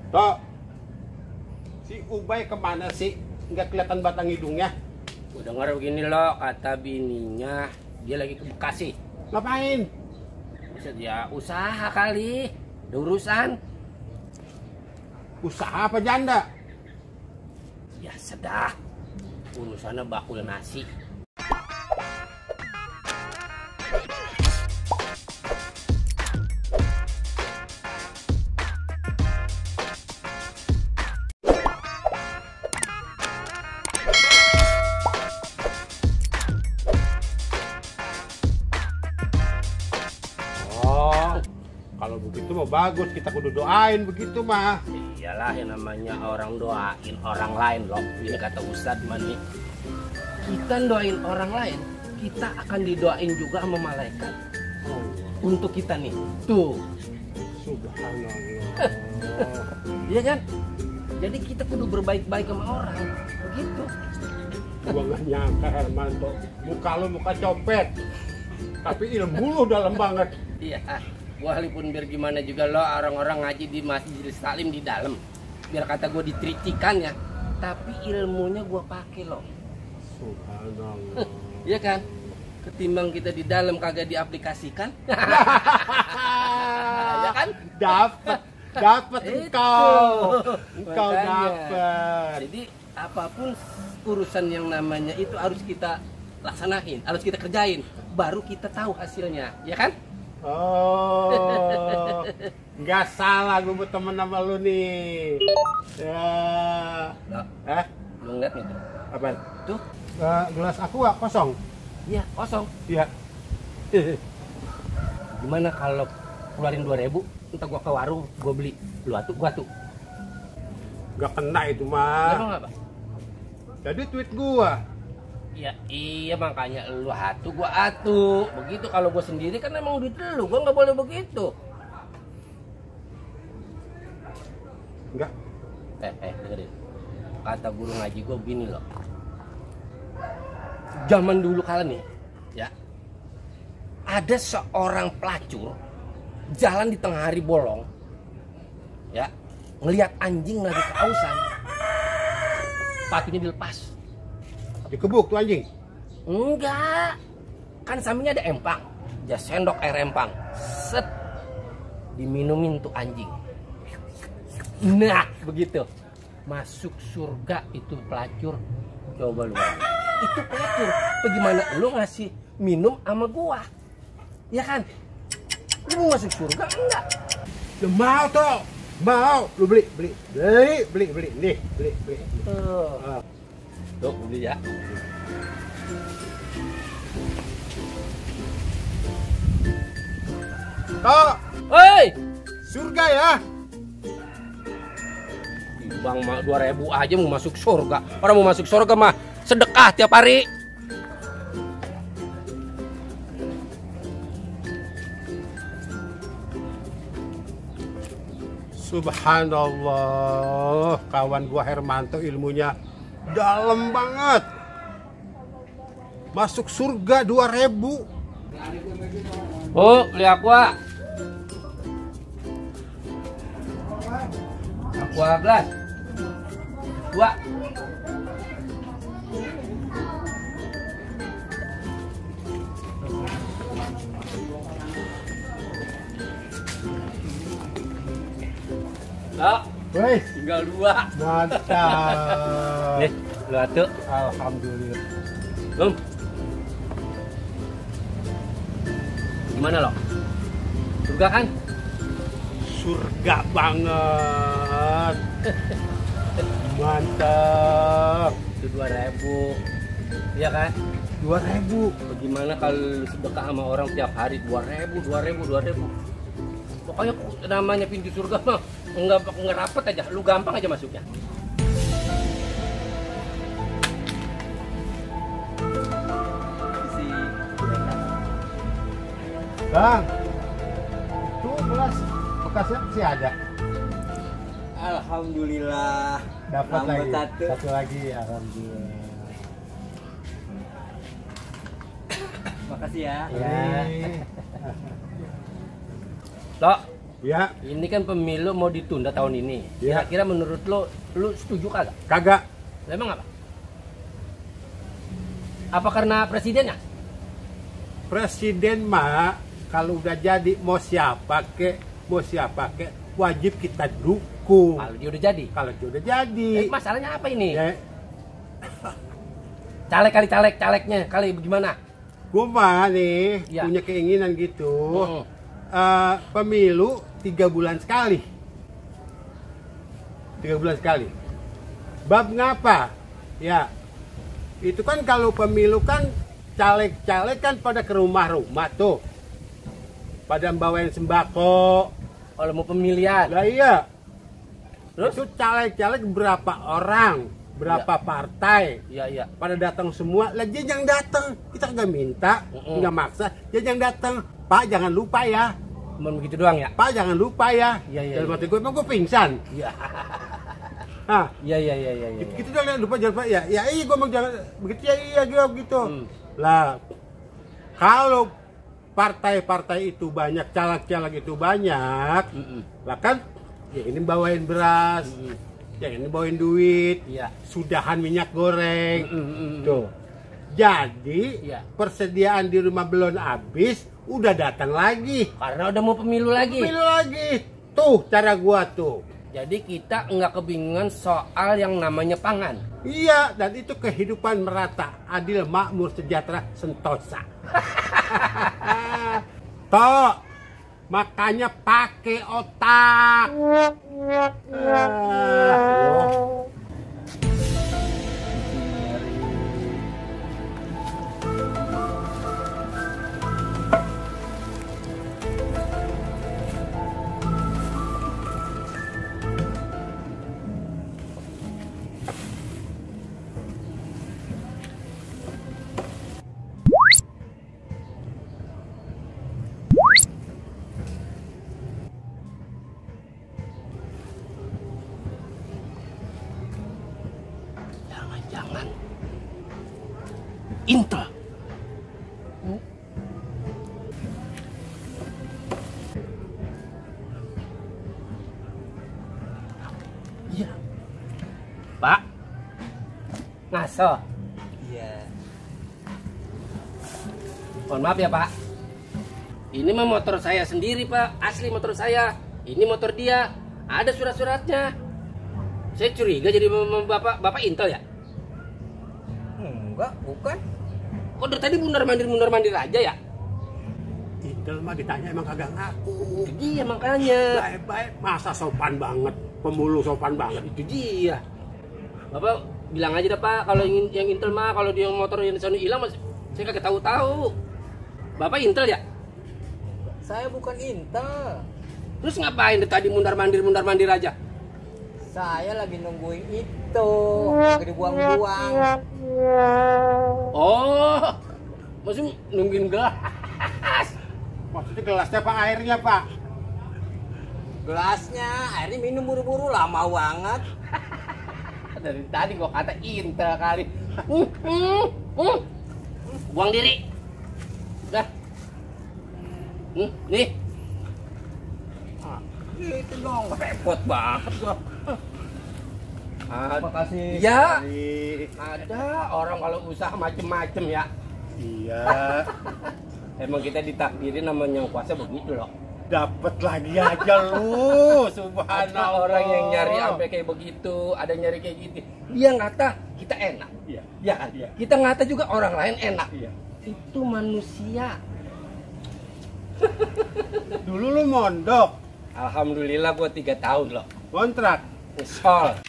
Tok, si Ubay kemana sih? Nggak kelihatan batang hidungnya. Gue denger begini loh, kata bininya dia lagi ke Bekasi. Ngapain? Bisa dia usaha kali, ada urusan. Usaha apa janda? Ya sedah, urusannya bakul nasi. Kalau begitu mah bagus, kita kudu doain begitu mah. Iyalah yang namanya orang doain orang lain loh. Ini kata Ustadz Mani. Kita doain orang lain, kita akan didoain juga sama malaikat. Oh, untuk kita nih. Tuh. Subhanallah. Iya kan? Jadi kita kudu berbaik-baik sama orang. Begitu. Gua nggak nyangka Hermanto, muka lu muka copet. Tapi ilmu lu dalam banget. Iya. Walaupun biar gimana juga lo orang-orang ngaji di Masjidil Salim di dalam, biar kata gue ditricikan ya, tapi ilmunya gue pakai lo. Subhanallah. Iya kan? Ketimbang kita di dalam kagak diaplikasikan. Ya kan? Dapat engkau dapat. Jadi apapun urusan yang namanya itu harus kita laksanain, harus kita kerjain, baru kita tahu hasilnya, ya kan? Oh, nggak salah gue berteman sama lu nih. Ya. Loh, lu ngeliat nih tuh? Apaan? Tuh, gelas aqua kosong. iya kosong. Iya. Gimana kalau keluarin 2.000, entar gua ke warung, gua beli. Lu atuh, gua tuh. Nggak kena itu mah. Emang apa? Jadi tweet gua. Ya iya makanya lu atuh, gua atuh. Begitu kalau gua sendiri kan emang duit lu, gua nggak boleh begitu. Enggak. Dengerin. Kata guru ngaji gua begini loh. Zaman dulu kala nih, ya. Ada seorang pelacur jalan di tengah hari bolong. Ya, ngelihat anjing lagi kehausan. Sepatunya dilepas. Dikebuk tuh anjing? Enggak. Kan sampingnya ada empang. Dia sendok air empang. Set. Diminumin tuh anjing. Nah, begitu. Masuk surga itu pelacur. Coba lu. Itu pelacur. Bagaimana lu ngasih minum sama gua? Ya kan? Lu mau masuk surga enggak? Ya mau toh. Mau. Lu beli. Nih, beli. Tuh, beli ya. Toh, Hei! surga ya. Bang, 2.000 aja mau masuk surga. Orang mau masuk surga mah sedekah tiap hari. Subhanallah, kawan gua Hermanto ilmunya dalam banget. Masuk surga 2.000. Oh, beli aqua. Aqua gelas. 2. Nah, Woi, tinggal 2. mantap. Nih, lu atuh. Alhamdulillah. Gimana lo? Surga kan? Surga banget. Mantap. Itu 2.000. Iya kan? 2.000. Bagaimana kalau lu sedekah sama orang tiap hari 2.000. Pokoknya namanya pintu surga mah enggak rapet aja, lu gampang aja masuknya. Bang, itu gelas bekasnya masih ada. Alhamdulillah. Dapat Nambah lagi. satu. Satu lagi, alhamdulillah. Makasih ya. Ya. Lo, Ya, Ini kan pemilu mau ditunda tahun ini. Ya. Kira-kira menurut lu setuju kagak? kagak. Emang apa? Apa karena presidennya? Presiden mah kalau udah jadi mau siapa kek wajib kita dukung. Kalau dia udah jadi. Kalau dia udah jadi. Masalahnya apa ini? Ya, Calegnya kali bagaimana? gua mah nih Ya. punya keinginan gitu. Mm. Pemilu 3 bulan sekali. 3 bulan sekali. Bab ngapa? Ya, itu kan kalau pemilu kan caleg-caleg kan pada ke rumah-rumah tuh. Pada bawain sembako. Kalau mau pemilihan. Lah iya. Terus? Itu caleg-caleg berapa orang? Berapa partai? Iya. Pada datang semua. Lah dia yang datang. Kita nggak minta, nggak maksa. Dia yang datang. Pak jangan lupa ya. Cuma begitu doang ya? Pak jangan lupa ya. Iya. Dalam hati gue emang gue pingsan. Iya. Hah? Iya. Gitu dong jangan lupa jangan lupa ya. Ya iya gue mau jangan begitu ya iya gitu. Lah kalau partai-partai itu banyak, caleg-caleg itu banyak, lah kan ya ini bawain beras, ya ini bawain duit, Iya. sudahan minyak goreng, tuh. Jadi Iya. persediaan di rumah belum habis, udah datang lagi, Karena udah mau pemilu lagi. pilih lagi, tuh cara gua tuh. Jadi kita nggak kebingungan soal yang namanya pangan. Iya, dan itu kehidupan merata, adil, makmur, sejahtera, sentosa. Toh, makanya pakai otak. Loh. Jangan-jangan Intel. Iya. Pak. Ngaso. Iya. Mohon maaf ya Pak. Ini mah motor saya sendiri Pak. Asli motor saya. Ini motor dia. Ada surat-suratnya. Saya curiga jadi bapak Intel ya. Enggak, bukan. Kok dari tadi mundar-mandir aja ya? Intel mah ditanya emang kagak ngaku. Itu dia makanya. Baik-baik, masa sopan banget, pemuluh sopan banget. Itu dia. Bapak bilang aja dah Pak, kalau yang Intel mah kalau dia motor yang sana hilang saya kagak tahu-tahu. Bapak Intel ya? Saya bukan Intel. Terus ngapain dari tadi mundar-mandir aja? Saya lagi nungguin itu. Lagi dibuang-buang. Oh. Maksudnya nungguin gelas. Maksudnya gelasnya Pak, airnya Pak. Gelasnya, airnya minum buru-buru lama banget. Dari tadi gua kata Intel kali. Buang diri. Dah. Nih. Gitu dong. Repot banget gua. Terima kasih. Ya. Nih. Ada orang kalau usaha macem-macem ya. Iya. Emang kita ditakdirin namanya yang kuasa begitu loh. Dapat lagi aja lu, subhanallah. Ada orang yang nyari sampai kayak begitu, ada yang nyari kayak gitu. Dia ngata kita enak. Iya. Ya kan? Iya. Kita ngata juga orang lain enak. Iya. Itu manusia. Dulu lu mondok, Alhamdulillah gua 3 tahun loh. kontrak. Nyesol.